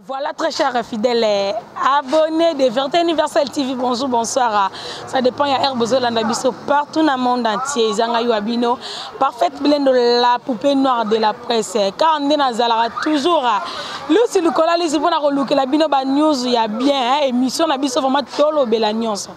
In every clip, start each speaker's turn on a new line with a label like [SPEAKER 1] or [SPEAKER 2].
[SPEAKER 1] Voilà, très chers fidèles abonnés de Vérité Universelle TV, bonjour, bonsoir. Ça dépend, il y a Herbozo Landabiso partout dans le monde entier. Zanga Yuabino, parfaite blende de la poupée noire de la presse. Car on est toujours Lusi Lukola, Lusi Bona Rolukela Bino, ba news, il y a bien, hein, émission, na biso vraiment tolo bela nyonso.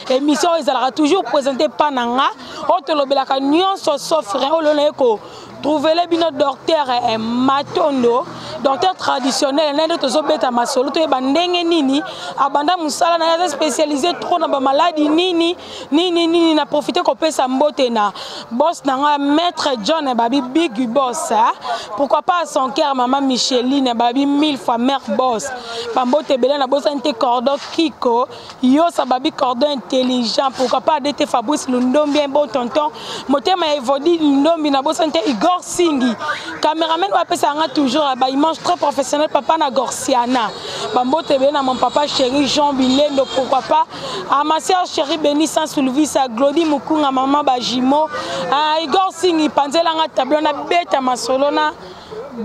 [SPEAKER 1] Émission, ils allaient toujours présenter Pananga, otolobelaka nyonso sauf rien, olona eko. Trouvez-le bino docteur eh, Matondo, docteur traditionnel, nde tozobeta masolo toyeba ndenge nini abanda mosala na ye, aza spécialisé trop na bamaladi nini nini nini. Na profite kopesa mbote na boss na nga maître John babi big boss, hein? Pourquoi pas à son cœur maman Micheline babi mille fois mère boss, bambote ebele. Na bosani te cordon Kiko Yosa babi cordon intelligent, pourquoi pas ADT Fabrice Lundombi, un bon tonton motema ya Evodi Lundombi. Na bosani te Igor Singi, cameraman oyo apesaka nga toujours ba image très professionnel, papa na Gorsiana, bambote ebele na mon papa chéri Jean Bilendo, pourquoi pas à ma sœur chérie Benissa Sulvisa, Glody Mukunga, mama Bajimo. Ah, Igor Singi panzelanga tableau na beta masolo na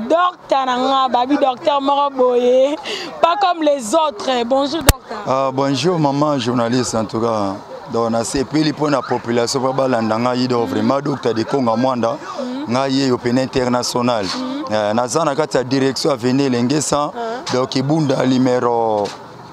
[SPEAKER 1] docteur na nga babi docteur moko boye, pas comme les autres. Bonjour docteur.
[SPEAKER 2] Ah, bonjour maman journaliste. En tout cas, donc nasepeli mpo na population mpo balanda ngai. Donc vraiment docteur de Konga Mwanda, ngai ye yo pene international. Naza na kati ya direction avenue Elengesa, donc Ebunda numéro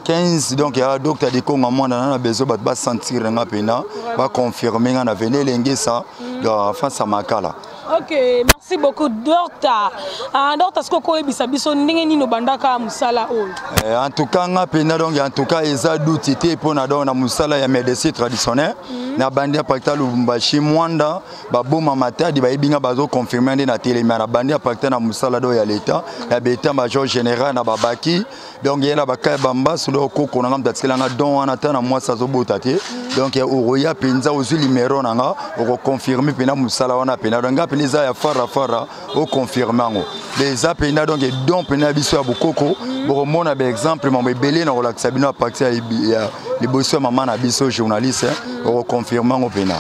[SPEAKER 2] 15. Donc ya docteur de Konga Mwanda, na na besoin bato basentir nga mpena, baconfirme nga na avenue Elengesa, donc face ya Makala.
[SPEAKER 1] Ok, merci beaucoup docteur. Ah, docteur, sikoyo koyebisa biso ndenge nini obandaka mosala oyo?
[SPEAKER 2] Eh, en tout cas nga mpenza, donc en tout cas eza doute te mpona donc na mosala ya médecine traditionnelle. Nabandi à partir Lubumbashi, Mwanda, baboma Matadi, bayebi nga, bazoconfirme nde na telemi. Na bandi à partir na mosala do ya l'état ya baétat major général na babaki, donc yela bakaya bambasu. Donc koko na nga moto atikelanga don wana, ata na mwasi azobota te. Donc okoya mpenza, ozwi numéro na nga, okoconfirme mpenza mosala wana mpenza. Donc nga mpenza eza ya fara fara, oconfirme yango eza mpenza. Donc don mpenza ya biso ya bokoko, bokomona baexemple mambo ebele na kolakisa bino à partir ya liboso ya mama na biso journaliste, okoconfirme yango mpenza.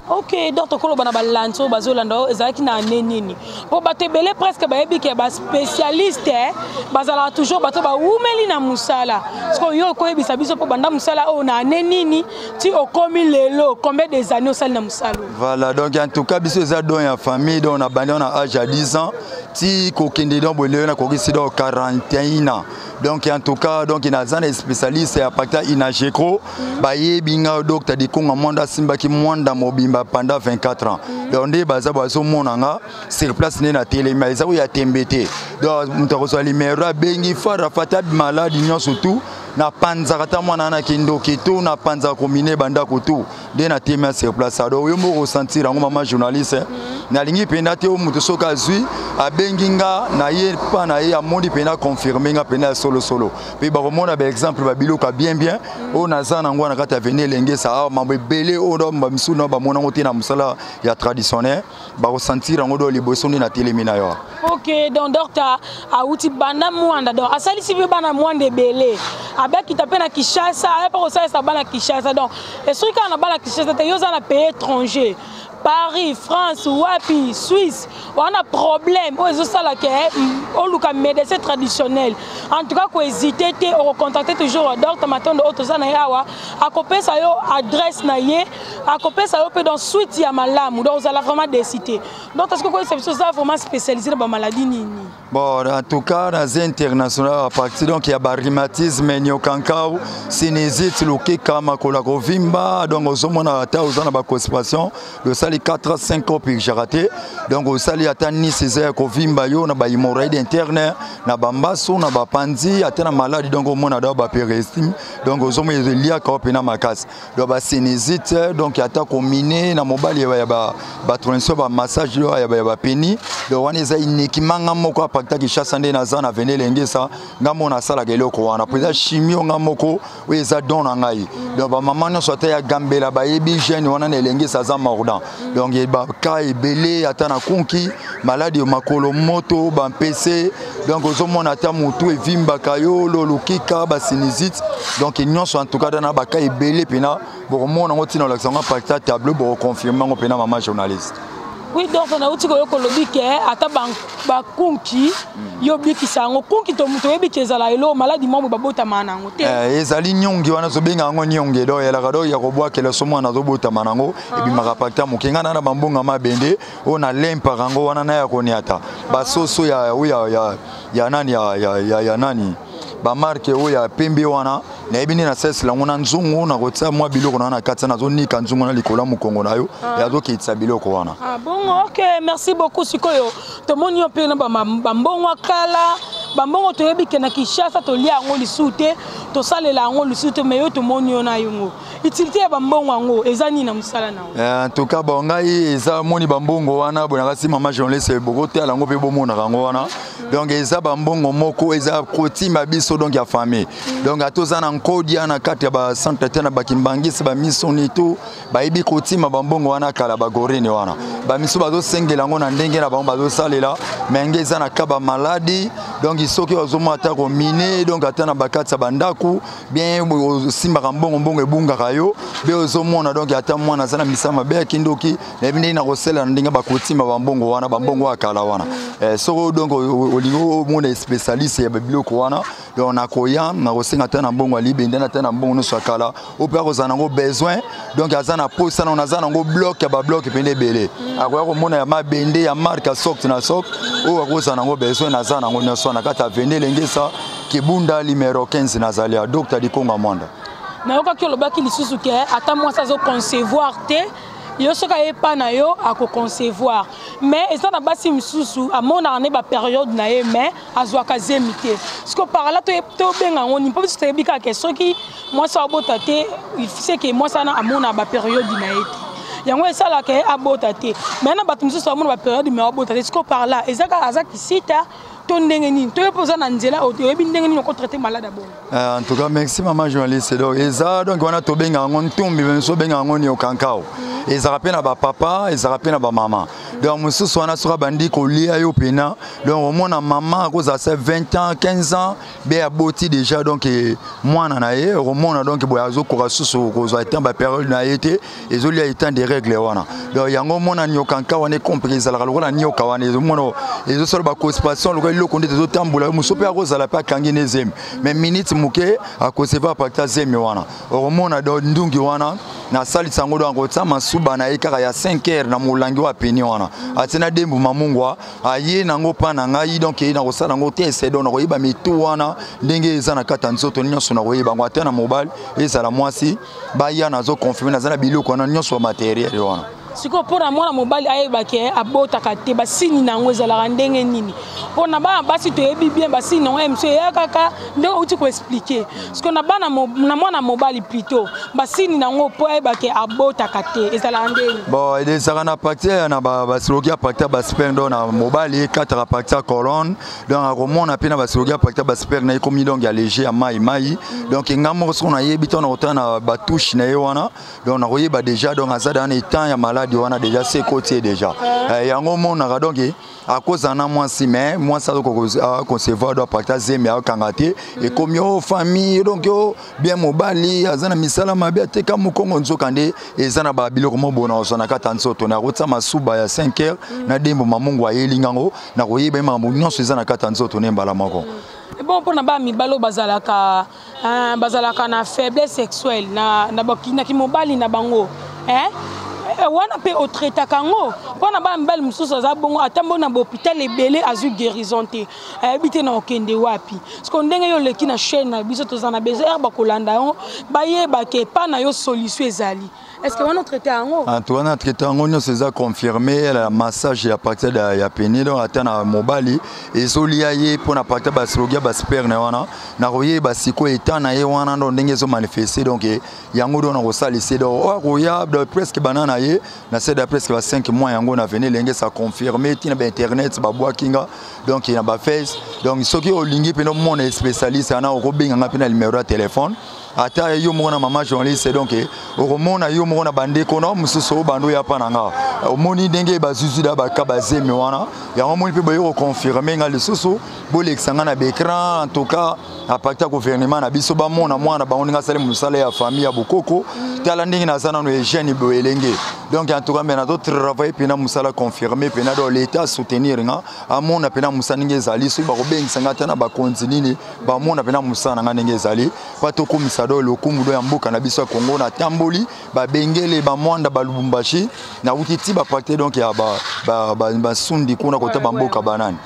[SPEAKER 1] Ok, donc tokoloba na balandi oyo bazolanda oyo, ezalaki na ane nini? Mpo bato ebele presque bayebi ke baspécialiste bazalaka toujours bato bawumeli na mosala. Sikoyo yo okoyebisa biso mpo banda mosala oyo na ane nini ti okomi lelo, combien des années osali na mosala oyo?
[SPEAKER 2] Voilà, donc en tout cas biso eza don ya famille. Donc na bandi na âge ya 10 ans ti kokende, donc boye lelo nakokisi donc 41 ans. Donc en tout cas, donc naza na spécialiste ya partir Inagecro, bayebi nga docteur Dikonga Mwanda, asimbaki Mwanda mobimba pendant 24 ans. Donc nde baza bazomona nga sur place nde na telemi, eza oyo ya tembe te. Donc moto akozwa numéro, abengi fara fata, maladi nyonso tu napanzaka, ta mwana wana kindoki tu napanzaka, komine bandako tu nde na telemi sur place. Donc yo moko osentir yango, mama journaliste. Nalingi mpenza te o moto soki azwi, abengi nga na ye mpa na ye, amoni mpenza, confirme nga mpenza ya solosolo. Mpe bakomona baexemple, babiloko ya bien bien oyo naza nango na kati ya avenue Elengesa awa, mambo ebele oyo bamisusu na bamona yango te na mosala ya traditionnel, bakosentir yango do liboso nde na telemi na yo.
[SPEAKER 1] Ok, donc docteur awuti banda Mwanda, donc asalisi mpe bana Mwanda ebele, abakita mpe na Kinshasa, aya mpe kosalisa bana Kinshasa. Donc esoki kaka na bana Kinshasa te, yo oza na pays étranger, Paris, France, wapi, Suisse, wana problème oyo ezosala ke oluka médecin traditionnel, en tout cas kohésite te, okocontacte toujours docteur Matondo oyo toza na ye awa. Akopesa yo adresse na ye, akopesa yo mpe dans suite ya malamu, donc ozala vraiment déçu te. Donc est-ce que koyebisa biso oza vraiment spécialisé na bamaladi nini?
[SPEAKER 2] Bon, en tout cas, naza international à partir donc ya barhumatisme, nyokankau, sinusite, lokeka, makolo kovimba. Donc ozomona ata oza na baconstipation, losali 4 5 ans purgera te. Donc osali ata nisi eza ya kovimba yo na bahémorroïde interne, na bambasu, na bapanzi, ata na maladi. Donc omona da baperestime, donc ozomona eliaka o mpena makasi. Donc basinusite, donc ata komine na mobali ya batransition, bamassage ya bapeni. Donc wana eza uniquement nga moko apakta Kinshasa, nde naza na vene Elengesa, nga moko nasalaka eloko wana po eza chimio nga moko oyo eza don na ngai. Donc bamama nyonso ata ya Gambela bayebi jeune wana na Elengesa aza mordant. Donc baka ebele, ata na kunki, maladi makolo moto, bampese. Donc ozomona ata motu evimbaka yo, lolukika, basinusite, donc nyonso. En tout cas, na baka ebele mpena bokomona yango ntina olakisa yango apakta tableau, bokoconfirme yango mpena, mama journaliste.
[SPEAKER 1] Oui, donc nauti koyoka olobi ke ata bakunki, yo obikisa yango. Kunki to moto oyebi ke ezala elo maladi mwa boye babotama na yango te?
[SPEAKER 2] Ezali nyongi wana, tobenga yango nyongi. Donc elaka do ya kobwakela so mwana azobotama nango, ebimaka pakta moke. Ngai na bambonga mabende oyo nalempaka yango wana na ya koniata basoso ya oyo ya nani, ya nani, bamarke oyo ya pembe wana. Nayebi nde nasalesela yango na nzungu, nakotia mwa biloko na na kati, nazonika nzungu na likolo ya mokongo na yo, azokitisa biloko wana.
[SPEAKER 1] Ah, bongo, ok, merci beaucoup. Sikoyo tomoni yo mpe na bambongo ya kala. Bambongo toyebi ke na Kinshasa tolia yango lisusu te, tosalela yango lisusu te, mais yo tomoni yo na yango. Utilité ya bambongo yango eza nini na mosala na
[SPEAKER 2] yo? En tout cas, bon, ngai eza moni bambongo wana bonaka si mama journaliste bokotala yango mpe bomonaka yango wana. Donc eza bambongo moko eza kotima biso, donc ya famille. Donc ata oza na nkodia na kati ya bacentre te, na bakimbangisi, bamisoni tu bayebi kotima bambongo wana kala, bagorini wana, bamisu bazosengela yango na ndenge na bango bazosalela. Me nge eza na ka bamaladi. Donc soki ozomona ata komine, donc ata na bakati ya bandako bien, osimbaka mbongo, mbongo ebungaka yo be, ozomona. Donc ata mwana aza na misala mabe ya kindoki, nayebi ndenge na kosalela na ndenge bakotimba bambongo wana, bambongo ya kala wana. Soko donc olingi omona spécialiste ya biloko wana, donc nakoya, nakosenga ata na mbongo ya libende, ata na mbongo nyonso ya kala oyo mpe akozala nango besoin. Donc aza na posa nango, naza nango bloc ya babloc pene ebele. Akoya komona ya mabende ya marque ya sorte na sorte oyo akozala nango besoin, naza nango nyonso na kati ya avenue Elengesa, Kibunda numéro 15. Nazali ya Dr Likonga Mwanda.
[SPEAKER 1] Nayokaki olobaki lisusu ke ata mwasi azoconcevoir te, yo soki aye epa na yo akoconcevoir. Mais eza na basi misusu amonaka nde bapériode na ye, mais azwaka zemi te. Siko par là tobenga yango nini? Mpo biso toyebi kaka ke soki mwasi abota te, seke mwasi wana amonaka bapériode na ye te, yango esalaka ye abota te. Mais na bato mosusu amona bapériode mais abota te. Siko par là eza kaka aza kisita to ndenge nini? Toyebi mpo oza na nzela, oyebi ndenge nini okotraite malade abongo?
[SPEAKER 2] En tout cas, merci mama journaliste. Donc eza, donc wana tobenga yango ntumbi, mosusu obenga yango niokankao. Ezalaka mpe na bapapa, ezalaka mpe na bamama. Donc mosusu wana soki abandi kolia yo mpena, donc omona mama akozala se 20 ans, 15 ans be aboti déjà, donc mwana na ye okomona donc boye azokoka susu kozwa temps bapériode na ye te, ezolia etant de règle wana. Donc yango omona niokanka wana ecompris, ezalaka lokola nioka wana, ezomona ezosala baconstipation lokola eloko nde ezotambola. Mosusu mpe akozala mpe akangi ne zemi, mais minute moke akoseva apakta zemi wana. Okomona donc ndungi wana nasalisa yango, donc akotia masuba na ye kaka ya 5 heures na molangi oyo apeni wana, atie na dembu mamungwa, aye nango mpa na ngai. Donc ye nakosala yango test, donc nakoyeba mitu wana ndenge eza na kati ya nzoto nyonso, nakoyeba yango ata na mobali, ezala mwasi, baya, nazoconfirme, naza na biloko wana nyonso ya matériel wana.
[SPEAKER 1] Sikoyo mpona mwana mobali ayeba ke abotaka te, basini na yango ezalaka ndenge nini? Mpona bana basi toyebi bien basini na yango mosu eya kaka ndenge outi koexpliquer. Sikoyo na bana, na mwana mobali plutôt, basini na yango mpo ayeba ke abotaka te ezalaka ndenge?
[SPEAKER 2] Bon, ezalaka na partie na basiloki ya partie ya basperme. Donc na mobali ekataka partie ya colonne, donc akomona mpe na basiloki ya partie ya basperme na ekomi donc ya léger, ya mai mai. Donc nga moko soki nayebi ntango nakotala na batouche na ye wana, donc nakoyeba déjà, donc aza dans état ya maladi wana déjà, se ekoti ye déjà. Yango omonaka donc akozala na mwasi, mais mwasi azoconcevoir, do aparta zemi akanga te, ekomi o famille, donc o bien mobali aza na misala mabe, ateka mokongo. Nzoka nde eza na babiloko mobona kozwa na kati ya nzoto. Nakotia masuba ya 5 heures na dembo mamungu ayeli ngango, nakoyeba ye makambo nyonso eza na kati ya nzoto ne mbala moko.
[SPEAKER 1] Bon, mpona bana mibali oyo bazalaka na faiblesse sexuelle na kimobali na bango, hein? Wana mpe otraitaka yango? Mpona bana mibali mosusu aza bongo, ata mbo na bahôpital ebele azwi guérison te, ayebi te na okende wapi. Parceke ndenge yo oleki na chaîne na biso, toza na besoin ere bakolanda yango, bayebaka epa na yo solution ezali. Est ce que wana otraite yango?
[SPEAKER 2] En tout cas, na traite yango nyonso, eza confirmé, la massage ya partir ya pénis. Donc ata na mobali ezolia ye mpona partir baslogia basperme wana, nakoyeba sikoyo eta na ye wana, ndo ndenge ezomanifeste. Donc yango do nakosalisa. Donc oyo akoya presque bana na ye na seda presque ba 5 mois, yango na vene elenge ça confirmé ntina bainternet babwaki nga, donc na baface. Donc soki olingi mpena omona spécialiste wana, okobenganga mpe na numéro ya téléphone, ata yo moko na mama journaliste. Donc okomona yo moko na bandeko na mosusu oyo bando oya mpa na nga, omoni ndenge bazwizwi baka bazemi wana. Yango omoni mpe boye koconfirme nga lisusu, bolekisa nga na baécran. En tout cas, à partir ya gouvernement na biso, bamona mwana bango ndenge asali mosala ya famille ya bokoko. Tala ndenge naza nano jeune boye, elenge. Donc en tout cas, me nazotravaille mpena mosala confirmé mpena. Donc l'État soutenir nga, amona mpena mosala ndenge ezali. Soki bakobengisa nga ata na bakonzi nini, bamona mpena mosala na nga ndenge ezali, mpa tokomisa do lokumu do ya mboka na biso ya Kongo. Natamboli babengele, bamwanda, balubumbashi, nauti ti baparti donc ya basundi kuna kota bamboka banani.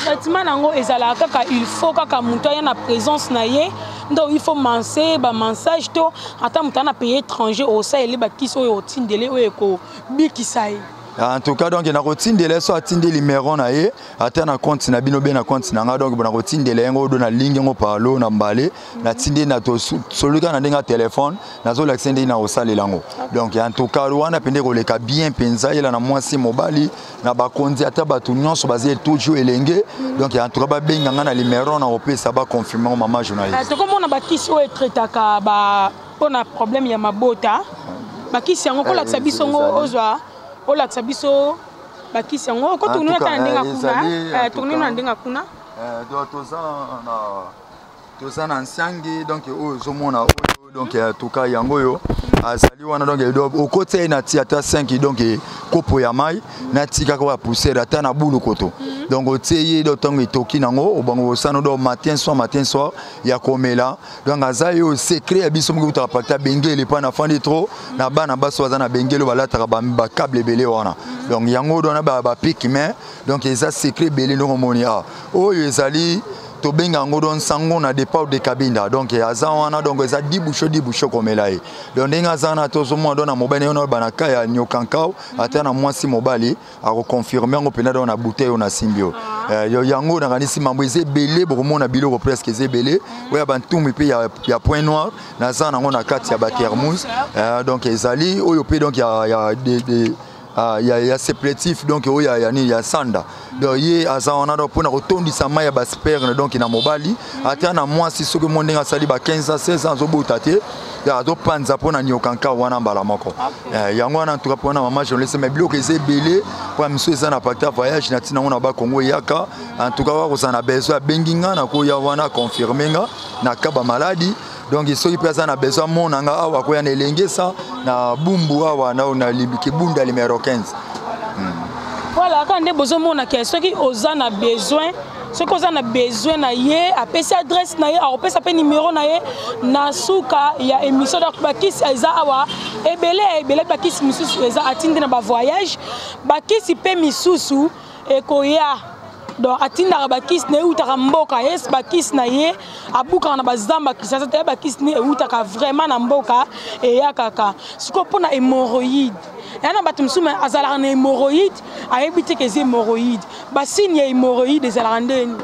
[SPEAKER 1] Traitement nango ezalaka kaka, il faut kaka moto aya na présence na ye, donc il faut manse bamassage to ata moto aya na pays étranger, osaleli bakisi oyo otindele oyo ekobikisa ye?
[SPEAKER 2] En tout cas, donc nakotindela so atindi numéro na ye, ata na compte na bino be na compte na nga. Donc nakotindela yango do, nalingi yango palo na mbale, natindi na tosoluka na ndenge ya telefone, nazolakisa ndenge na kosalela yango. Donc en tout cas, wana mpenza koleka bien mpenza, yela na mwasi, mobali, na bakonzi, ata bato nyonso baza toujours elenge. Donc en tout cas, babenga nga na numéro na kopesa, baconfirme ngo, mama journaliste.
[SPEAKER 1] Tokomona bakisi oyo etraitaka mpona problème ya mabota. Bakisi yango kolakisa biso ngo, ozwa olakisa biso bakisi yango, okotourne ata na ndenge kuna, tourne na ndenge kuna.
[SPEAKER 2] Donc toza na nsangi. Donc oyo ozomona oyo, donc en tout cas, yango oyo azali wana. Donc okotia ye na ti ata 5, donc kopo ya mai natika kaka ya poussière, ata na bulu koto. Donc otie ye do, ntango etoki nango, obango osano do matin soir, matin soir ya komela. Donc aza ye secret ya biso moki kutaka parti ya bengele, mpa nafandi trop na bana basi baza na bengele, balataka bacable ebele wana. Donc yango do wana bapiki, mais donc eza secret ebele. Ndenge omoni awa, oyo ezali, tobenga yango do nsango na départ de Kabinda. Donc aza wana, donc eza 10 bouchon, 10 bouchon komela ye. Donc ndenge aza wana, tozomona do na mobali wana bana ka ya nyokankao, ata na mwasi, mobali akoconfirme yango mpenza. Do na bouteille oyo nasimbi oyo, yango nakanisi mambo eza ebele. Bokomona biloko presque eza ebele oyo ya bantumbi mpe ya point noir, naza nango na kati ya bathermos. Donc ezali oyo mpe, donc ya supplétif, donc oyo ya nini, ya sanda. Donc ye aza wana donc mpona kotondisa mai ya basperme. Donc na mobali ata na mwasi, soki mo ndenge asali ba 15 ans, 16 ans, azobota te, azopanza mpona nyokanka wana mbala moko. Yango wana ntuka mpona mama journaliste. Mais biloko eza ebele, mpona miso eza na parti ya voyage na ntina yango na bakongo eyaka. En tout cas, wakozala na besoin, abengi nga, nakoya wana, confirme nga na ka bamaladi. Donc soki mpe aza na besoin amona nga awa, akoya na Elengesa, na Bumbu awa, na Kibunda numéro 15.
[SPEAKER 1] Voilà, kaka nde bozomona ke soki oza na besoin, soki oza na besoin na ye, apesi adresse na ye, akopesa mpe numero na ye na suka ya émission. Donc bakisi eza awa ebele ebele. Bakisi misusu eza atindi na bavoyage, bakisi mpe misusu ekoya. Donc atindaka bakisi na ye, eutaka mboka ye. Bakisi na ye abukaka na bazamba Kinshasa te, bakisi ne eutaka vraiment na mboka, eyakaka. Sikoyo mpona hémorroïde, eya na bato mosusu azalaka na hémorroïde, ayebi te ke eza hémorroïde. Basigne ya hémorroïde ezalaka ndeni?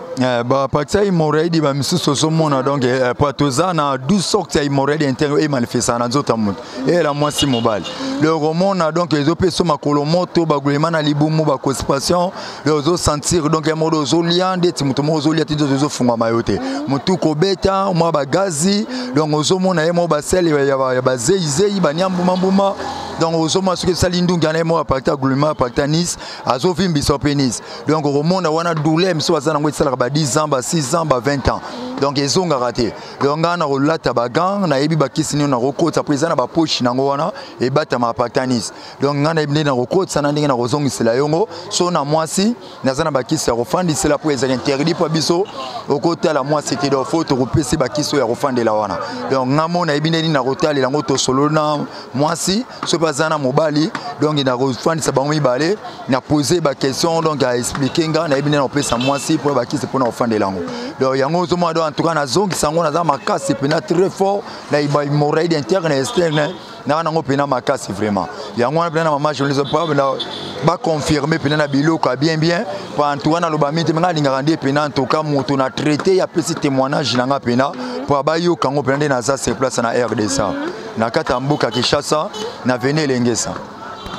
[SPEAKER 2] Baparti ya hémorroïde, bamisusu ozomona, donc po toza na 12 sortes ya hémorroïde interne oyo emanifestaka na nzoto ya moto, eyela mwasi, mobali. Donc omona, donc ezopesa makolo moto, bagulema na libumu, baconstipation. Donc ozosentir, donc ya moto ozolia ndeti moto moko ozolia te, nzoto ezofungwama yo te, motu kobeta mwa bagazi. Donc ozomona ye moko basele ya bazeizei, baniambumambuma. Donc ozomona soki esali ndungi ana ye moko aparti ya gulema, aparti ya nice, azovimbisa mpe nice. Donc okomona wana douleur mosusu baza nango, esalaka ba 10 ans, ba 6 ans, ba 20 ans, donc ezongaka te. Donc ngai na kolata bagants, nayebi bakisi nini nakokotisa, po eza na bapoche nango wana ebatamaka partanis. Donc ngai nayebi ndenge nakokotisa na ndenge nakozongisela yongo. So na mwasi, naza na bakisi ya kofandisela, po ezalaka interdit mpo biso okotala mwasi te. Donc faut tokopesi bakisi oyo ya kofandela wana. Donc ngai mo nayebi ndenge nini nakotalela yango, tosolo na mwasi, so mpe aza na mobali, donc nakofandisa bango mibale, na pose baquestion, donc aexplike nga, nayebi ndenge nakopesa mwasi mpo bakisi mpona kofandela yango. Donc yango ozomona, donc en tout cas nazongisa yango, naza makasi mpena, très fort na hémorroïde interne na externe. Naa nango mpena makasi vraiment. Yango wana mpena na mama journaliste baconfirme mpena na biloko ya bien bien. Po en tout cas naloba mingi te, me nga alingaka nde mpena, en tout cas moto na traité apesi témoignage na nga mpena mpo bayoka yango mpena nde naza sur place na RDC, na kati ya mboka Kinshasa, na avenue Elengesa.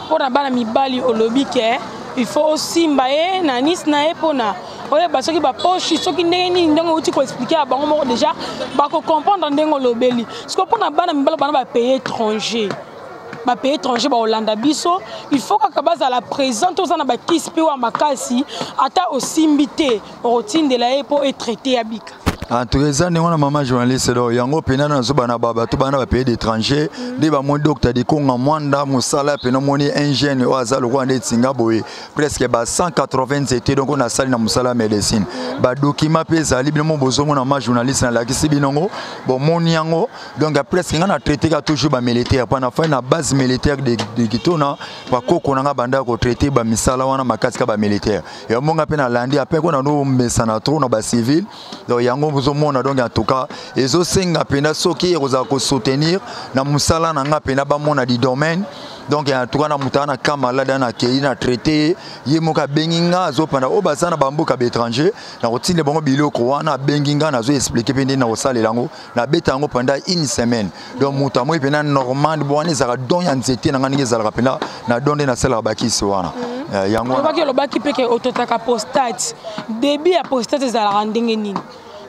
[SPEAKER 1] Mpo na bana mibali, olobi ke il faut osimba ye na anus na ye mpona oyeba soki bapoche, soki ndenge nini, ndenge outi koexpliquer ya bango moko, déjà bakocomprendre ndenge olobeli. Siko mpo na bana mibali bana bapays étranger, bapays étranger baolanda biso, il faut kaka bazala présent. Oza na bakisi mpe wa makasi, ata osimbi te, okotindela ye mpo etraite ya bika.
[SPEAKER 2] En tout cas eza ndenge wana, mama journaliste. Donc yango mpena nazoba na bato bana bapays d'étranger nde bamoni docteur Dikonga Mwanda mosala mpena. Omoni un jeune oyo aza lokola nde etinga boye, presque ba 180 nzete. Donc oyo nasali na mosala ya médecine, badocument mpe ezali bino mo bozomona. Ma journaliste, nalakisi binongo, bomoni yango. Donc presque nga na traité ka toujours bamilitaire mpo nafai na base militaire de Kitona. Bakoko na nga banda kotraite bamisala wana makasi ka bamilitaire. Yango mpe nalandi ape ko nanomesana trop na bacivile. Donc yango bozomona. Donc en tout cas ezosenga mpenza soki ekozala kosoutenir na mosala na nga mpenza, bamona du domaine. Donc en tout cas na moto aza na cas malade, ana akei na traité ye moko, abengi nga, azopanda oyo baza na bamboka baétranger, na kotinda bango biloko wana. Abengi nga, nazo expliquer mpe ndenge na kosalela yango, nabeta yango pendant une semaine. Donc moto amoi mpenza normal. Bo wana ezalaka don ya nzete na nga, ndenge ezalaka mpenza na don nde nasalaka bakisi wana. Yango.
[SPEAKER 1] Olobaki mpe ke ototaka prostate. Début ya prostate ezalaka ndenge nini?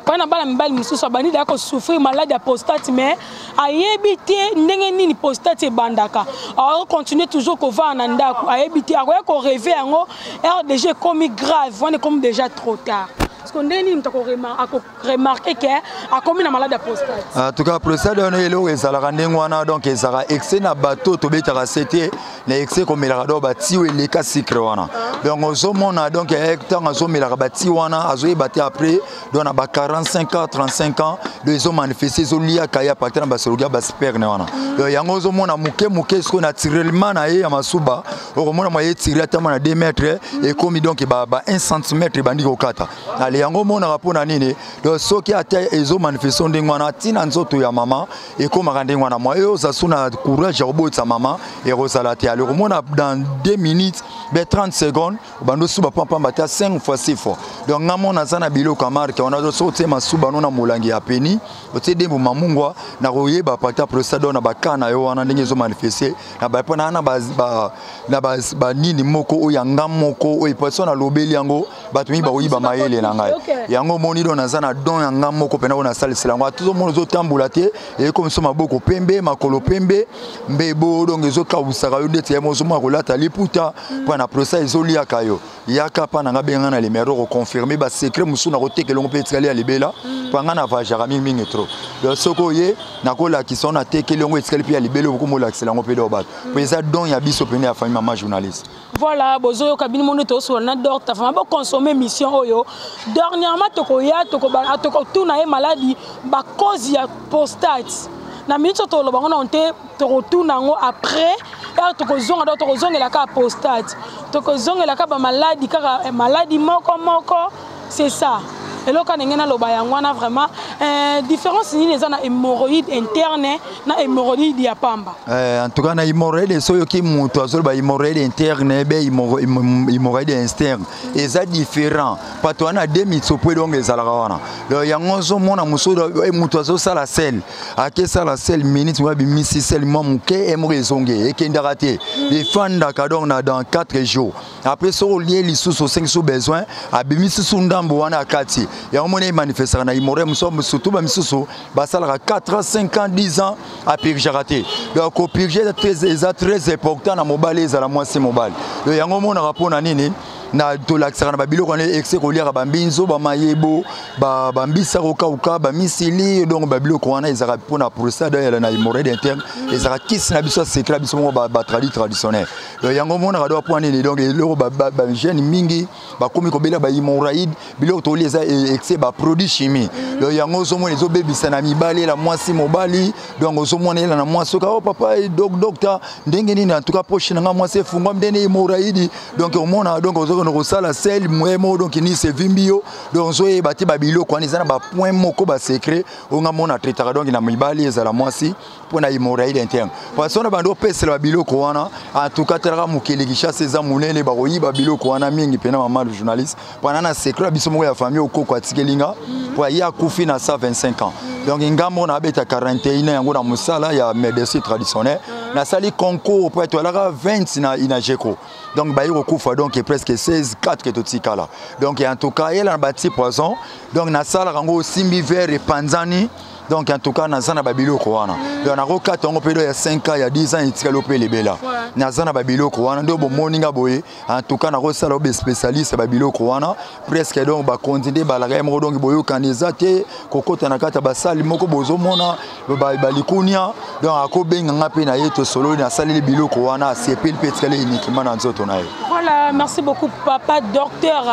[SPEAKER 1] Mpo na bana mibali mosusu abandi daya kosouffrir maladi ya prostate, mais ayebi te ndenge nini prostate ebandaka, akocontinue toujours kovanda na ndako, ayebi te, akoya korêver yango rdg ekomi grave, wana ekomi déjà trop tard. Parce que ndenge nini moto akoremarquer ke akomi na maladi ya prostate?
[SPEAKER 2] En tout cas prostate wana, eloko ezalaka ndenge wana. Donc ezalaka excès na bato tobetaka se te, na excès komelaka donc bati oyo eleka sucre wana. Donc ozomona, donc ntango azomelaka bati wana, azoyeba te. Après donc na ba 45 ans, 35 ans, donc ezomanifeste, ezoliaka ye à partir na basologi ya basperme wana. Donc yango ozomona moke moke sikoyo naturellement na ye ya masuba, okomona mwa ye tire atama na 2 mètre, ekomi donc ba 1 cm, ebandi kokata. Ale yango omonaka mpona nini? Donc soki ata ezomanifeste ndenge wana, ntina nzoto ya mama ekomaka ndenge wana, mwa oyo oza so na courage ya kobotisa mama ekozala te. Ale okomona dans 2 minutes be 30 secondes, obandi osuba pampamba te 5 fois, 6 fois. Donc nga mona aza na biloko ya marque wana. Soki otie masuba no na molangi ya peni, otie dembo mamungwa na koyeba partir prostate. Donc na baka na yo wana ndenge ezomanifeste na mpo na na banini moko oyo ya nga moko oyo epo nalobeli yango, bato mingi bakoyiba mayele na ngai. Yango omoni, do naza na don ya nga moko mpena oyo nasalisela yango. Tozomona ozotambola te, ekomi so maboko pembe, makolo pembe, mbebo. Donc ezokawusaka yo ndeti ye mozomona kolata liputa mpo na prostate ezoliaka yo. Yaka mpa na nga, benga na numéro, koconfirme basecret mosusu na kotekela yango mpe etikali ya libela, mpo nga na voyageaka mingimingi trop. Donc soki oye, nakolakisa ngo, natekeli yango, etikali mpe ya libela, okomolakisela yango mpe do bato, mpo eza don ya biso pene ya famille, mama journaliste.
[SPEAKER 1] Voilà, bozoyoka bino mondo, tozosola na docteur. Vraiment boconsommer émission oyo. Dernièrement tokoya, tokotuna ye maladi, bacause ya prostate. Na minute oyo toloba ngo nano te, tokotuna yango après ere tokozonga. Donc tokozongela kaka prostate, tokozongela kaka bamaladi, kaka maladi moko moko. C'est ça eloko ndenge naloba yango wana. Vraiment, différence nini eza na hémorroïde interne na hémorroïde ya pamba?
[SPEAKER 2] En tout cas na hémorroïde, so oyoki moto azoloba hémorroïde interne be hémorroïde externe, eza différent. Bato wana de mitsopo elongo ezalaka wana. Donc yango ozomona mosusu, moto azosala selles, akesala selles minute moko, abimisi selles mwa moke, moko ezongi, ekendaka te, efandaka. Donc na dans 4 jours après, soki olie lisusu, osengi so besoin, abimisi su ndambo wana akati. Yango moni emanifestaka na hémorroïde mosusu, surtout bamisusu basalaka 4 ans, 5 ans, 10 ans, apurgeaka te. Donc kopurge eza très important na mobali, ezala mwasi, mobali. Donc yango omonaka mpona nini na tolakisaka na babiloko wana, excès koliaka bambinzo, bamayebo, bambisa kokauka, bamisili. Donc babiloko wana ezalaka mpona prostate eyala na hémorroïde interne. Ezalaka kisi na biso ya secret, biso moko batradi traditionnel. Donc yango omonaka do mpo nini. Donc eloko bajeune mingi bakomi kobela bahémorroïde, biloko tolia eza excès baproduit chimie. Donc yango ozomona ezobebisa na mibali, ela mwasi, mobali. Donc ozomona ela na mwasi oka: "Oh papa docteur, ndenge nini? En tout cas poche na nga mwasi efungwami ndenge hémorroïde." Donc omona, donc Ozobanda kosala sel moye moko, donc nisi evimbi yo, donc ozoyeba te. Babiloko wana eza na bapoint moko, basecret oyo nga mona traitaka, donc na mibali ezala mwasi, mpo na hémorroïde interne, parce que bando opesela babiloko wana. En tout cas, talaka mokili, Kinshasa eza monene, bakoyiba biloko wana mingi mpena. Mama le journaliste, mpona na secret ya biso moko ya famille, okoko atikeli nga, mpo ye akufi na 125 ans. Donc nga moko nabeta 41 yango na mosala ya médecine traditionnelle. Nasali concours mpo toalaka 20 na INAGECO, donc baye kokufa, donc presque 16 4 ke totikala. Donc en tout cas, yela na bati poison, donc nasalaka yango, osimbi verre epanzani. Donc en tout cas, naza na babiloko wana. Donc nakokata yango mpe do ya 5 ans, ya 10 ans, etikali mpe libela. Naza na babiloko wana nde bomoni nga boye. En tout cas, nakosala obe spécialiste ya babiloko wana presque. Donc bakonzi nde balaka ye moko, donc boyokani eza te, kokota na kati ya basali moko, bozomona balikunia. Donc akobenga nga mpe na ye, tosololi, nasaleli biloko wana, asepeli mpe etikali uniquement na nzoto na ye.
[SPEAKER 1] Voilà, merci beaucoup papa docteur.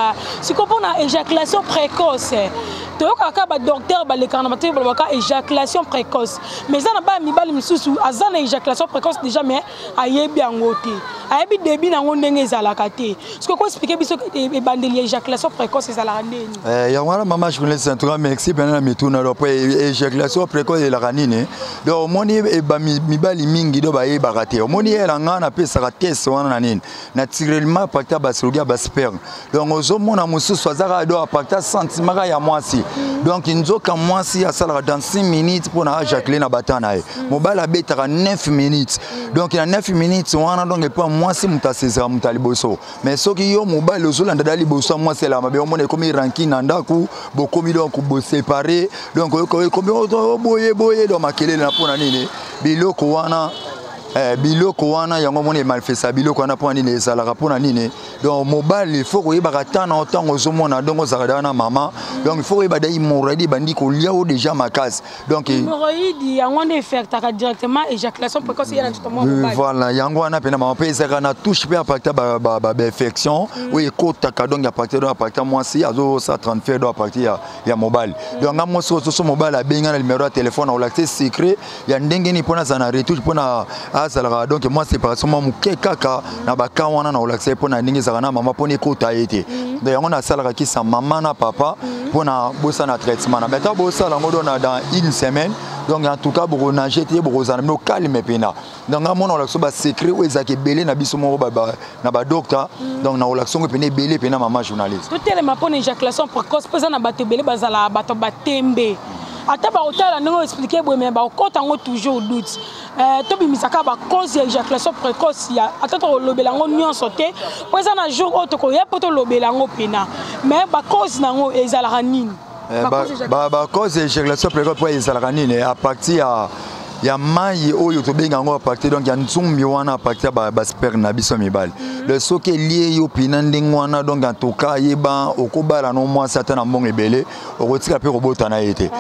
[SPEAKER 1] Sikoyo, mpona éjaculation précoce, toyokaka badocteur balekaka na bato, balobaka éjaculation précoce, mais eza na baya mibali misusu aza na éjaculation précoce déjà, mais ayebi yango te, ayebi début nango ndenge ezalaka te. Soki okoexpliquer biso ebandeli ya éjaculation précoce ezalaka ndeni?
[SPEAKER 2] Yango wana, mama journaliste, en tout cas merci mpena na mituna. Donc po éjaculation précoce elaka nini? Donc omoni, mibali mingi do bayebaka te. Omoni, yela nga napesaka test wana na nini, naturellement à partir ya basologi ya basperme. Donc ozomona mosusu azaka do à partir sentiment kaka ya mwasi. Donc nzoka mwasi asalaka dans 6 minutes mpona aéjaculer na bata na ye, mobali abetaka 9 minutes. Donc na 9 minutes wana, donc epo mwasi moto asezaka moto ya liboso. Mais soki yo mobali ozolanda da liboso ya mwasi, elaka mabe. Omona ekomi rancune na ndako, bokomi donc boséparé, donc ekomi boye boye, donc makelele na mpona nini? Biloko wana, biloko wana yango moni emanifesta biloko wana mpona nini, ezalaka mpona nini? Donc mobali, il faut koyebaka ntango ntango ozomona, donc ozalaka daa na mama, donc il faut koyeba da hémorroïde ebandi kolia o déjà makasi, donc
[SPEAKER 1] Hémorroïde yango nde affectaka directement éjaculation précoce ya na nzoto mwa mobali?
[SPEAKER 2] Voilà, yango wana mpena mama, mpe ezalaka na touche mpe à partir bainfection oyo ekotaka, donc à partir, donc à partir mwasi azosala transfert, donc à partir ya mobali. Donc nga mwasi oso mobali abenga na numéro ya téléphone, akolakisa secret ya ndenge nini mpona azala na retouche, mpona azalaka donc mwa séparation mwa moke kaka na baka wana. Na kolakisa ye mpona ndenge ezalaka na mama, mpona ekota ye te. Donc yango nasalaka kisa mama na papa mpona bosala na traitement na beta, bosala yango do na dans une semaine. Donc en tout cas, bokonage te, bokozala bino calme mpena. Donc nga mona kolakisa basecret oyo ezalaka ebele na biso moko na badocteur. Donc na kolakisa yango mpena ebele mpena, mama journaliste.
[SPEAKER 1] Totelema mpona éjaculation précoce, mpo eza na bato ebele bazalaka bato batembe, ata bakotala ndenge oexpliquer boye, me bakokɔta yango toujours doute. Tobimisaka bacause ya éjaculation précoce ya, ata tokolobela yango nyonso te, mpo eza na jour oyo tokoya mpo tolobela yango mpena. Mais bacause nango ezalaka nini?
[SPEAKER 2] Bacause ya éjaculation précoce mpo ezalaka nini? À partir ya mai oyo tobenga yango à partir donc ya nzumbi wana, à partir ya basperme na biso mibali. Donc soki elie yo mpina ndenge wana, donc en tout cas, yeba okobala no mwasi ata na mbongo ebele, okotika mpe kobota na ye te.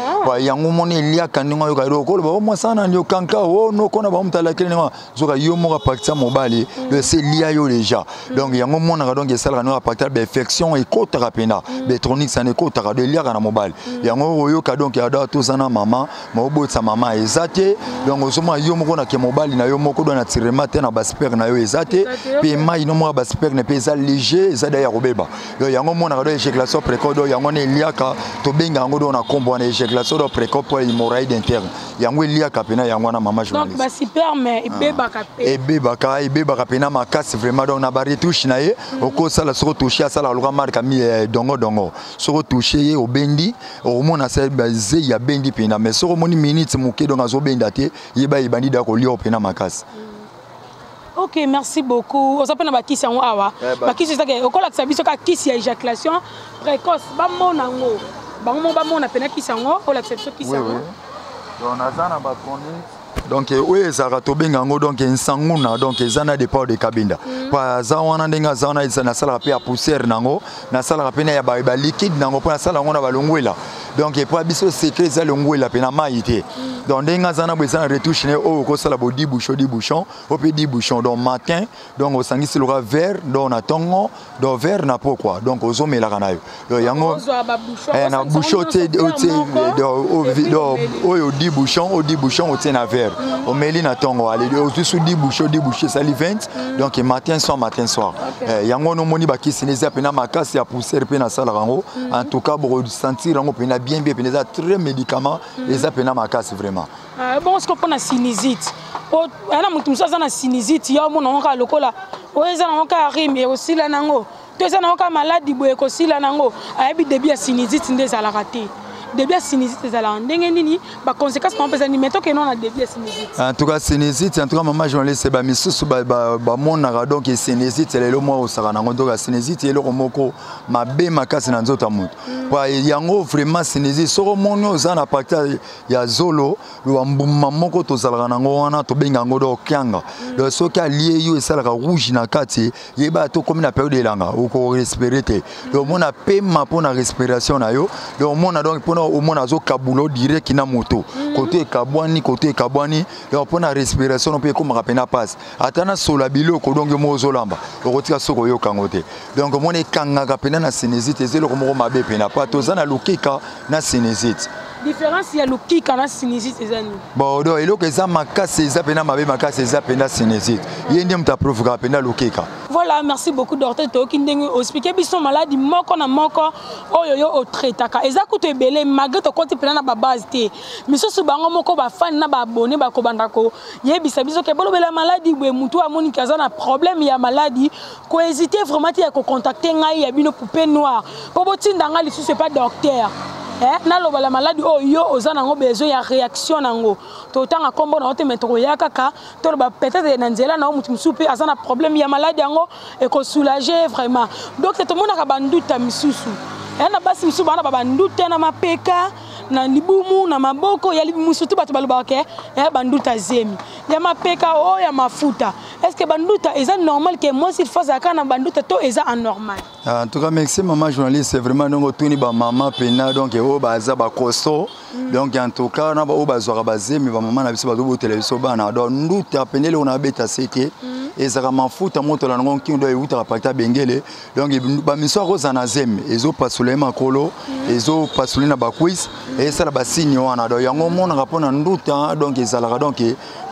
[SPEAKER 2] Yango moni eliaka ndenge oyoka okoloba o mwasi wana yokanka o nokona bamutalakeli ndenge wana, zoka yo moko à partir ya mobali, donc se elia yo déjà. Donc yango monaka, donc esalaka ndenge à partir ya bainfection ekotaka mpena baélectronique sana ekotaka, do eliaka na mobali. Yango oyoka, donc ada toza na mama maobotisa mama eza te. Donc ozomona yo moko nake mobali na yo moko, do naturellement te na basperme na yo eza te, mpe mai no moko ya basperme mpe eza léger, eza da ya kobeba. Donc yango monaka do éjaculation précoce. Do yango wana eliaka, tobenga yango do na nkombo wana éjaculation do précoce po hémorroïde interne. Yango eliaka mpena yango wana, mama
[SPEAKER 1] journaliste. Donc basperme ebebaka mpe?
[SPEAKER 2] Ebebaka, ebebaka mpena makasi vraiment. Donc na baretouche na ye okosala, soki otouche, asalaka loka marka mi dongo dongo. Soki otouche ye, obendi, okomona sa bazei abendi mpena. Mais soki omoni minute moke, donc azobenda te, yeba ebandi da kolia mpena makasi.
[SPEAKER 1] Ok, merci beaucoup. Oza mpe na bakisi yango awa? Bakisi ezake okolakisa biso kaka kisi ya éjaculation précoce, bamona yango bango moko, bamona mpena kisi yango. Olakisa biso kisi yango.
[SPEAKER 2] Donc naza na bachronique, donc oyo ezalaka tobenga yango donc nsanguna, donc eza na départ de Kabinda po aza wana ndenge aza wana. Nasalaka mpe ya poussière nango, nasalaka mpe na ya baliquide nango, mpo nasala yango na balongwela. Donc epo biso secret eza longwela mpe na mai te. Donc ndenge aza na boye, eza na retouche ne oyo okosala bo 10 bouchon, 10 bouchon o mpe 10 bouchon. Donc matin, donc osangisi loka verre, donc na ntongo, donc verre na pokwa, donc ozomelaka na yo. Donc yango na bouchon te, oyo 10 bouchon, o 10 bouchon otie na verre, omeli na ntongo. Ale, ozwi su 10 bouchon, 10 bouchon esali 20. Donc matin soir, matin soir. Yango nomoni bakisi eza mpena makasi ya poussière mpe nasalaka yango. En tout cas, bokosentir yango mpena bien bien mpena. Eza très médicament, eza mpena makasi vraiment.
[SPEAKER 1] Bon, siko mpona sinusite, aya na motu mosusu aza na sinusite, ya omona yango kaka lokola oyo eza nango kaka rhume, ekosila nango, to eza nango kaka maladi boye, ekosila nango. Ayebi début ya sinusite nde ezalaka te. Début ya sinusite ezalaka ndenge nini? Baconséquence nango mpe eza nini? Mais tokende na début ya sinusite.
[SPEAKER 2] En tout cas, sinusite, en tout cas, mama journaliste, bamisusu bamonaka donc sinusite lelo mwa osaka nango. Donc sinusite, eloko moko mabe makasi na nzoto ya moto. Yango vraiment sinusite, soki omoni oza na partie ya zolo, bambuma moko tozalaka nango wana, tobenga yango donc kianga. Donc soki alie yo, esalaka rouge na kati. Yeba tokomi na période elanga, okorespirer te. Donc omona pema mpona respiration na yo. Donc omona, donc mpona omona azokabula direct na moto, kote ekabwani, kote ekabwani. Donc mpona respiration mpe ekomaka mpena mpasi. Ata na sola biloko, donc yo moko ozolamba, okotika soki oyoka yango te. Donc omona ekangaka mpena na sinusite, eza eloko moko mabe mpena pa toza na lukika na sinusite.
[SPEAKER 1] Différence ya lukika na sinusite eza nini?
[SPEAKER 2] Bon, donc eloko eza makasi, eza mpena mabe makasi, eza mpena sinusite. Ye nde moto aprovokaka mpena lukika.
[SPEAKER 1] Voilà, merci beaucoup, docteur. Toyoki ndenge oexpliquer biso maladi moko na moko oyo yo otraitaka. Eza kutu ebele, malgré tokoti mpena na babase te. Misusu bango moko bafani na baabonnés bakobanda koyebisa biso ke bolobela maladi boye. Mutu amoniki aza na problème ya maladi, kohésiter vraiment te ya kocontacter ngai ya bino Poupée Noire, mpo botinda ngai lisusu epa docteur. Nalobala maladi oyo yo oza nango, besoin ya réaction nango. Totanga nkombo na yo te, me tokoya kaka toloba peut-être na nzela na yo, motu mosusu mpe aza na problème ya maladi yango, ekosoulager vraiment. Donc tomonaka banduta misusu eya na basi misusu bana babanduta na mapeka, na libumu, na maboko ya libumu. Surtout bato balobaka ke eya banduta zemi ya mapeka oyo ya mafuta. Est ce que banduta eza normal ke mwasi il faut azalaka na banduta, to eza anormal?
[SPEAKER 2] En tout cas, merci, maman journaliste. Vraiment, donc otuni bamama pena, donc oyo baza bakoso. Donc en tout cas, na oyo bazwaka bazemi, bamama na biso bazobotela biso bana. Donc nduta pene, eloko na babeta se te, ezalaka mafuta motola nango nkingo, donc eutaka partie bengele. Donc bamiso akozala na zemi, ezopasola ye makolo, ezopasola na bacuisse, esala basigne wana. Donc yango omonaka mpona nduta. Donc ezalaka donc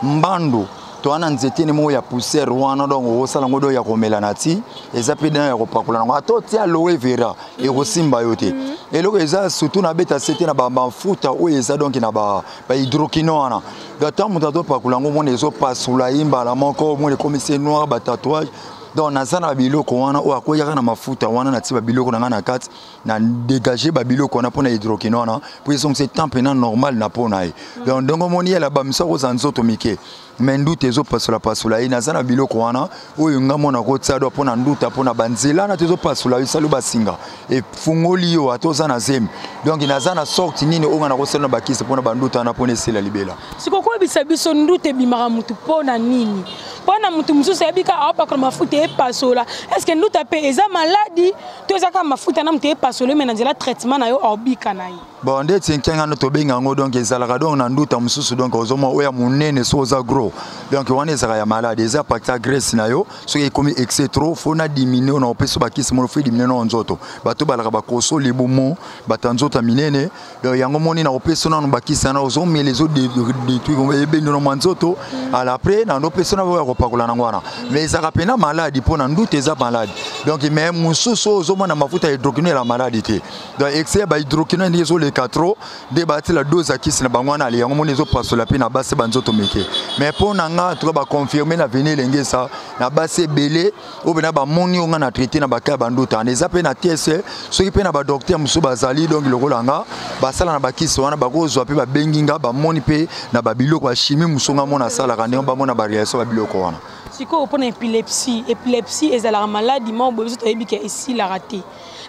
[SPEAKER 2] mbando to wana, nzete ne moko ya poussière wana. Donc okosala yango, do ya komela na ti, eza mpe dena ya kopakola yango. Ata otia aloe vera, ekosimba yo te. Eloko eza surtout nabeta se te na bamafuta oyo eza donc na bahydroquinone wana. Donc ntango moto azopakola yango, omona ezopasola ye mbala moko, omona ekomisi noir, batatouage. Donc naza na biloko wana oyo akweyaka na mafuta wana, natie babiloko na ngai na kati, na dégage babiloko wana mpona hydroquinone wana, mpo ezongisa temps mpena normal na mpo na ye. Donc ndenge omoni yela, bamiso akozala nzoto mike, me nduta ezopasola-pasola ye. Naza na biloko wana oyo nga mona kotia do mpona nduta, mpona banzela na te ezopasola yo, esali basinga, efungoli yo ata oza na zemi. Donc naza na sorte nini oyo nga nakosala na bakisi mpona banduta wana, mpona esila libela.
[SPEAKER 1] Sikoyo koyebisa biso, nduta ebimaka mutu mpo na nini? Mpo na mutu mosusu ayebi kaka aopakola mafuta, epasola. Est ce que nduta mpe eza maladi, to eza kaka mafuta na mutu epasola, me na nzela traitement na yo aobika na ye?
[SPEAKER 2] Bon, ndeti nkenga ndo tobenga yango. Donc ezalaka donc na nduta mosusu, donc ozomona oyo ya monene, so oza gros, donc wana ezalaka ya malade, eza partie ya graisse na yo. Soki ekomi excès trop, faut na diminuer oyo na opesa bakisi mono, faut diminuer na nzoto. Bato balaka bakoso libumu, bato ya nzoto ya minene. Donc yango moni na kopesa nano bakisi wana, ozomela, ezodétruire, ebendo na mwa nzoto. Ala après na ndopesa na oyo ya kopakola nango wana. Mais ezalaka mpena maladi mpo na nduta eza maladi. Donc mais mosusu oyo ozomona mafuta ya hydroquinone ela maladi te. Donc excès ya bahydroquinone ndenge ezoleka trop, nde batila dose ya kisi na bango wana. Ale, yango moni ezopasola mpe na basi banzoto mike. Mais mpo na nga, en tout cas, baconfirmer na veni elenge esa na basi ebele oyo mpena bamoni oyo nga na traité na baka ya banduta wana. Eza mpe na tese, soki mpe na badocteur mosusu bazali, donc lokola nga basala na bakisi wana, bakozwa mpe babengi nga, bamoni mpe na babiloko ya chimie mosusu nga mona asalaka, ndenge bamona baréaction babiloko wana.
[SPEAKER 1] Sikoyo mpona épilepsie, épilepsie ezalaka maladi moko boye, biso toyebi ke esilaka te.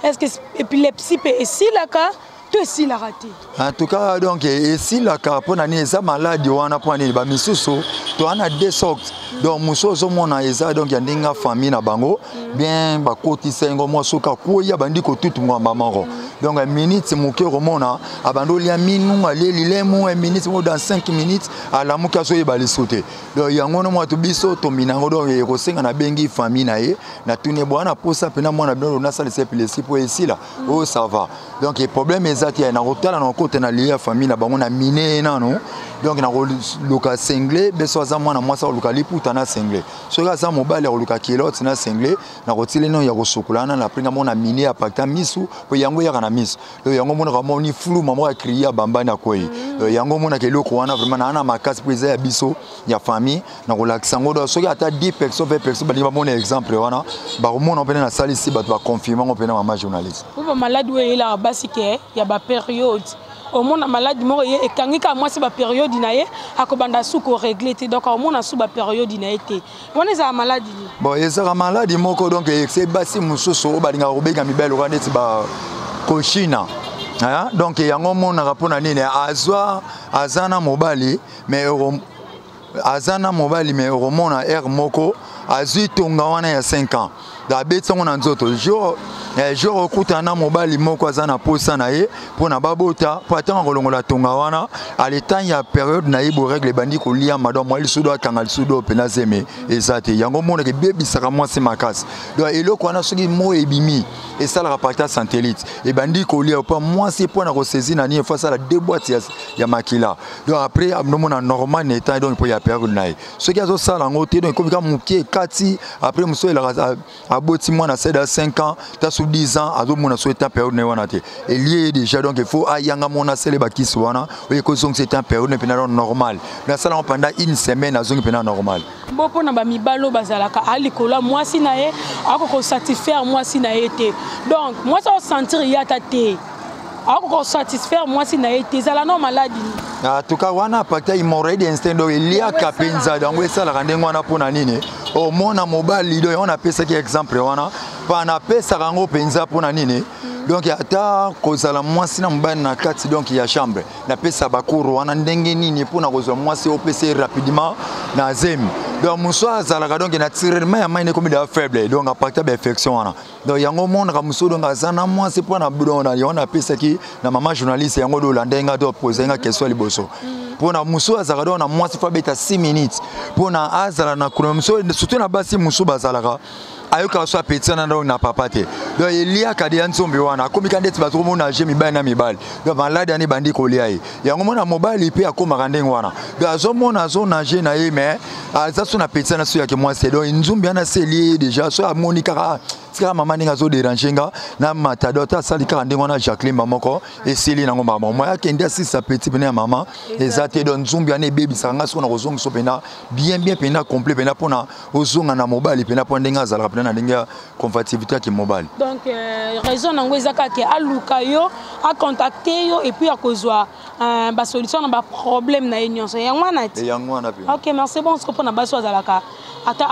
[SPEAKER 1] Est ce que épilepsie mpe esilaka, To esilaka te?
[SPEAKER 2] En tout cas, donc esilaka. Mpo na nini eza maladi wana? Mpo na nini bamisusu toza na deux sortes. Donc mosusu ozomona eza donc ya ndenge ya famille na bango bien, bakotisa yango. Mwa soki akwei, abandi kotutu ngwamba moko. Donc minute moke, okomona abandi olia minu, alie lilemu minute moko, dans 5 minutes alamuki, azoyeba lisu te. Donc yango no mwa biso tomina yango. Donc ekosenga nabengi famille na ye, natuni bwana posa mpena mwana bino nasalisa épilepsie mpo esila oyo. Ça va, donc problème eza te. Nakotala na kokota na lie ya famille na bango, na mine ye nano. Donc nakoluka singlet. Beso aza mwana mwasi, akoluka liputa na singlet. Soki aza mobali, akoluka culotte na singlet. Nakotili nano ya kosukola wana, napringa mona mine ya pakta misu, po yango eyaka na misu. Donc yango omonaka moni flou, mama akrie, abambani, akwei. Yango omonaka eloko wana vraiment naa na makasi, mpo eza ya biso ya famille. Nakolakisa yango. Donc soki ata 10 personnes, 20 personnes balingi bamona exemple wana, bakomona mpene nasalisi bato, baconfirme yango mpena, mama journaliste.
[SPEAKER 1] Po bamaladi oyo eyelaka basi ke ya bapériode, omona maladi moko ye ekangi kaka mwasi bapériode na ye, akobanda su korégler te. Donc aomona su bapériode na ye te. Wana ezala maladi nini?
[SPEAKER 2] Bon, ezalaka maladi moko, donc ese basi mosusu oyo balingaka kobenga mibali lokola neti bakoshina. Donc yango omonaka mpona nini azwa aza na mobali, mais aza na mobali, mais okomona aire moko azwi tonga wana ya 5 ans, abeti yango na nzoto. Jour okutana na mobali moko aza na posa na ye mpona babota, mpo atango akolongola tonga wana, aletan ya période na ye, borègle ebandi koliama. Donc mwa lisudo akanga lisudo mpena zeme eza te. Yango omonaka ebebisaka mwasi makasi. Donc eloko wana, soki mo ebimi, esalaka partir ya satellite, ebandi kolia mpo mwasi mpona kosaisir na nini, faut asala deux boîtes ya makila. Donc après nomona normal na état, donc mpo ya période na ye, soki azosala yango te, donc ekomi kaka moke ekati. Après mosusu elaka aboti mwana seda 5 ans, ta so 10 ans, azomona so état période na ye wana te, elie ye déjà. Donc il faut ayanga mona asele bakisi wana oyo ekozongisa état période mpena donc normal. Donc asala yango pendant une semaine, azongi mpena normal.
[SPEAKER 1] Bo mpona bamibali oyo bazalaka alikolo ya mwasi na ye, akoka kosatisfaire mwasi na ye te. Donc mwasi akosentir ye ata te, akoka kosatisfaire mwasi na ye te. Ezala no maladi nini?
[SPEAKER 2] En tout cas, wana partir hémorroïde interne. Donc eliaka mpenza, yango esalaka ndenge wana. Mpona nini omona mobali, donc yango napesaki exemple wana, mpa napesaka yango mpenza. Mpona nini? Donc ata kozala mwasi na mobali na kati donc ya chambre, napesa bacours wana ndenge nini mpona kozwa mwasi opesa ye rapidement na zemi. Donc mosu azalaka donc naturellement ya mai ekomi déjà faible, donc à partir bainfection wana. Donc yango omonaka mosu, donc aza na mwasi mpona donc yango napesaki na mama journaliste yango. Do olanda nga to pose nga question ya liboso, mpona mosu azalaka donc na mwasi, faut abeta 6 minutes mpona azala na kuna. Mosu, surtout na basi mosu bazalaka, ayokaka so apetisa na donc na papa te. Donc eliaka de ya nzombe wana, akomi ka ndeti bazokomona je mibali na mibali. Donc maladi wana ebandi kolia ye. Yango mona mobali mpe akomaka ndenge wana. Donc azomona azonage na ye, mais aza so na petisa na so yake mwasi te. Donc nzumbi wana se elie ye déjà. So amoni kaka tikaka mama ndenge azodéranger nga na matado, ata asali kaka ndenge wana, Jacqueline moko esili nango mama mo akende asisa petit pene ya mama eza te. Donc nzumbi wana ebebisaka nga. Soki na kozongisa mpena bien bien, mpena complet, mpena mpona ozonga na mobali, mpena mpo ndenge azalaka, mpena na ndenge ya combativité yake mobali.
[SPEAKER 1] Donc raison nango eza kaka aluka yo, acontacte yo, et puis akozwa basolution na baproblème na ye nyonso. Yango wana ti?
[SPEAKER 2] Yango wana mpe.
[SPEAKER 1] Ok, merci. Bon, siko mpona basi oyo azalaka ata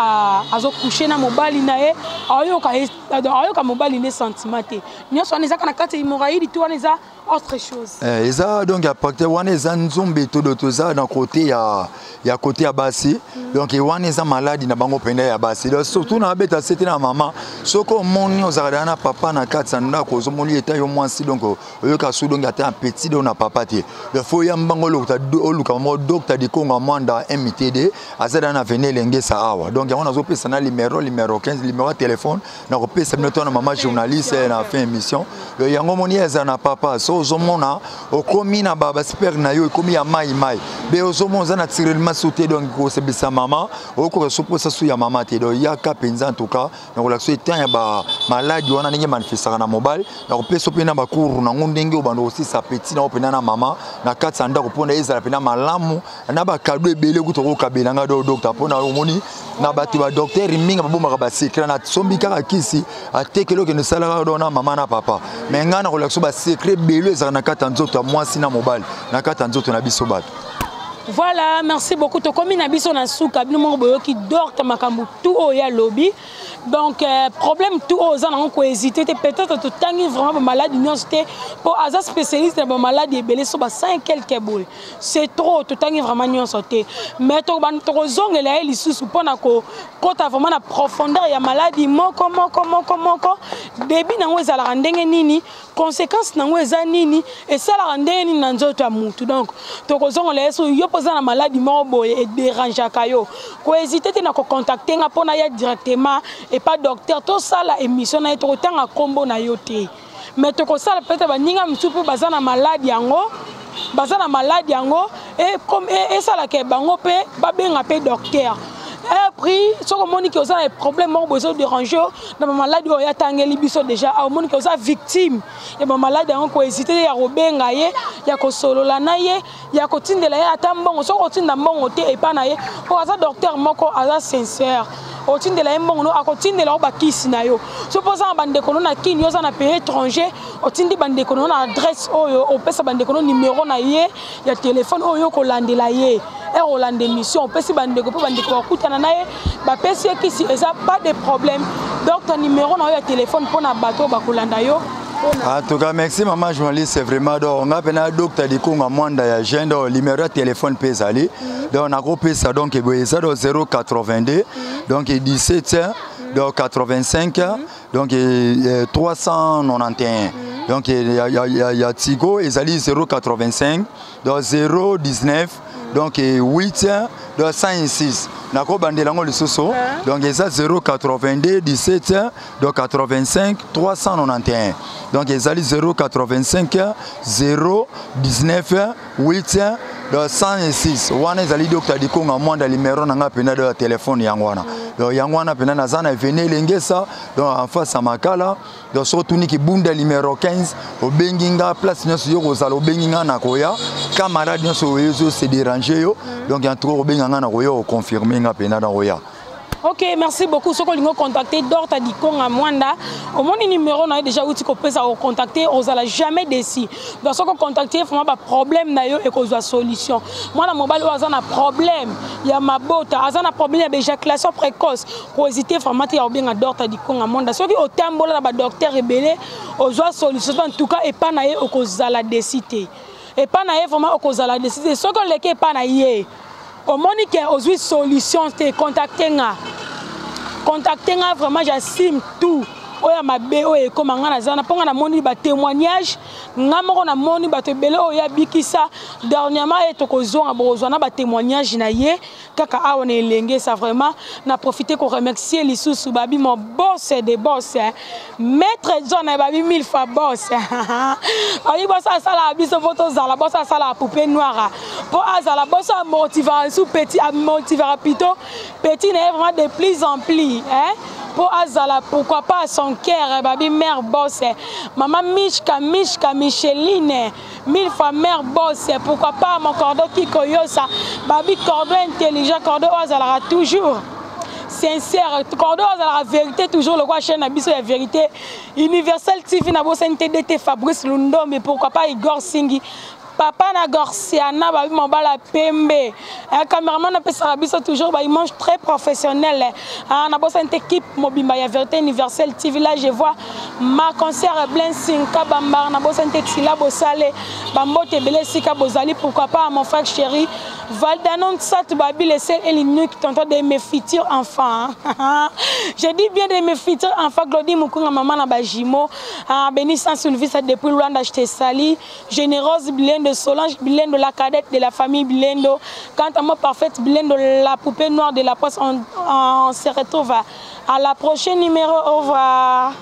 [SPEAKER 1] azocoucher na mobali na ye, ayoka mobali nde sentiment te, nyonso wana ezaka na kati ya hémorroïde to wana eza autre chose?
[SPEAKER 2] Eza donc à partir wana eza nzombe todo. Toza na côté ya côté ya basi. Donc wana eza maladi na bango mpenza ya basi. Donc surtout na abeta sete na mama, soki omoni ozalaka na papa na kati ya ndako, ozomoni eta yo mwasi, donc oyoka su donc ata petit donc na papa te. Donc faut yambango oluka mamo docteur Dikonga Mwanda MTD, aza na avenue Elengesa awa. Donc yango nazopesa na numéro 15, numéro ya téléphone nakopesa bino to na mama journaliste na fin émission. Donc yango omoni eza na papa, so ozomona okomi na basperme na yo ekomi ya mai mai, be ozomona oza naturellement su te, donc kosebisa mama, okoka so mposa su ya mama te. Donc yaka mpenza, en tout cas nakolakisa etan ya bamaladi wana ndenge manifestaka na mobali. Nakopesa mpe na bacours nango ndenge oyo bando kosisa petit nango mpenza na mama na kati ya ndako, mpona ezala mpenza malamu na bacadeau ebele kuta kokabela nga. Do docteur, mpona omoni na bato badocteur mingi babomaka basecret, nasombi kaka kisi, atekeli, okende esalaka do na mama na papa. Mais ngai nakolakisa basecret ebele ezalaka na kati ya nzoto ya mwasi na mobali, na kati ya nzoto na biso bato.
[SPEAKER 1] Voilà, merci beaucoup. Tokomi na biso na suka bino moko boyoki dorte makambo tout oyo ya lobi. Donc problème tout oyo oza nango ko hésiter te, peut-être totangi vraiment ba maladie nyonso te po aza spécialiste na ba maladie ebele so ba 5 quelques boye. C'est trop, totangi vraiment nyonso te. Mais tokozongela ye lisusu mpona kokota vraiment na profondeur ya maladie moko moko moko moko. Début nango ezalaka ndenge nini, conséquence nango eza nini, esalaka ndenge nini na nzoto ya mutu. Donc tokozongola ye so yo mpo oza na maladie moko boye edérangeaka yo, kohésite te na kocontacte nga mpona ya directement epa docteur, tosala émission na ye. Tokotanga nkombo na yo te, mais tokosala peut-être baninga mosusu mpe baza na maladie yango, baza na maladie yango, esalaka bango mpe babenga mpe docteur. Puis soki omoni ke oza na problème moko boye ezodérange yo na bamaladi oyo atangeli biso déjà, omoni ke oza victime ya bamaladi yango, kohésite te ya kobenga ye, ya kosolola na ye, ya kotindela ye ata mbongo. Soki otinda mbongo te epa na ye, mpo aza docteur moko aza sincère, otindela ye mbongo no, akotindela yo bakisi na yo. So mpo oza na bandeko no na kini, oza na pays étranger, otindi bandeko no na adresse oyo opesa bandeko no numéro na ye ya telefone oyo kolandela ye ere olanda émission, opesi bandeko mpo bandeko bakutana na ye, bapesi ye kisi, eza pas de problème. Donc ta numéro na yo ya telefone mpona bato oyo bakolanda yo.
[SPEAKER 2] En tout cas, merci maman journaliste, c'est vraiment donc nga pena docteur Dikonga Mwanda ya jeune. Donc numéro ya téléphone pe ezali, donc nakopesa, donc boye eza donc 082, donc 17, donc 85, donc 391. Donc ya Tigo ezali 085, donc 019, donc 8, donc 106. Nakobandela yango lisusu, donc eza 082 17, donc 85 391. Donc ezali 085 019 8, donc 106. Wana ezali docteur Dikonga Mwanda, numéro na nga mpena do ya telefone yango wana. Donc yango wana mpena naza na avenue Elengesa, donc en face ya Makala. Donc soki otuniki Bunda numéro 15, obengi nga, place nyonso yo kozala, obengi nga na koya. Camarade nyonso oyo ezose déranger yo, donc en tout cas obenga nga na koya, oconfirme nga mpena na koya.
[SPEAKER 1] Ok, merci beaucoup. Soki olingi ocontacte Dorta Dikonga Mwanda, omoni numéro na ye déjà uti kopesa, ocontacte, ozala jamais déçu. Donc soki ocontacte, vraiment baproblème na yo ekozwa solution. Mwana mobali oyo aza na problème ya mabota, aza na problème ya baéjaculation précoce, kohésite vraiment te ya kobenga Dorta Dikonga Mwanda. Soki otambola na badocteur ebele, ozwa solution, en tout cas epa na ye okozala déçu te. Epa na ye vraiment okozala déçu te. Soki oleki epa na ye, omoni ke ozwi solution te, contacte nga, contacte nga, vraiment j'assume tout oyo ya mabe oyo ekóma. Nga naza na mpo nga namoni batémoignage, nga moko namoni bato ebele oyo abikisa dernièrement. Ye tokozonga, bokozwa na batémoignage na ye kaka awa na Elenge. Sa vraiment na profite koremercier lisusu babi mon boss de boss, maître John, babi mille fois boss, babi boso asalaka biso mpo tozala boso, asalaka poupée noire mpo azala boso, amotivaka su petit, amotivaka plutôt petit na ye vraiment de plus en plus, hein? Mpo azala, pourquoi pas son cœur, babi mère boss, mama Mishka, Mishka Micheline, mille fois mère boss. Pourquoi pas mon cordon Kikoyosa, babi cordon intelligent, cordon oyo azalaka toujours sincère, cordon oyo azalaka vérité toujours, lokwa chaîne na biso ya Vérité Universelle TV. Na bosani te DT Fabrice Lundombe, pourquoi pas Igor Singi, papa na Gorsiana, babi mobala pembe, cameraman apesaka biso toujours baimage très professionnel. Na bosani te équipe mobimba ya Vérité Universelle TV. Là je vois ma concert Blessing Kabambar, na bosani te Tila Bosale, bambote ebele esika bozali. Pourquoi pas mon frère chéri Valdanon Sat, babi le seul et l'unique tonton de mes futurs enfants, je dis bien de mes futurs enfants. Claudie Mukunga, maman na bajimo Béni Sans depuis Rwanda, je te salue. Généreuse Bilendo, Solange Bilendo, la cadette de la famille Bilendo. Quant à moi, Parfaite Bilendo, la poupée noire de la poste, on se retrouve à la prochaine numéro. Au revoir.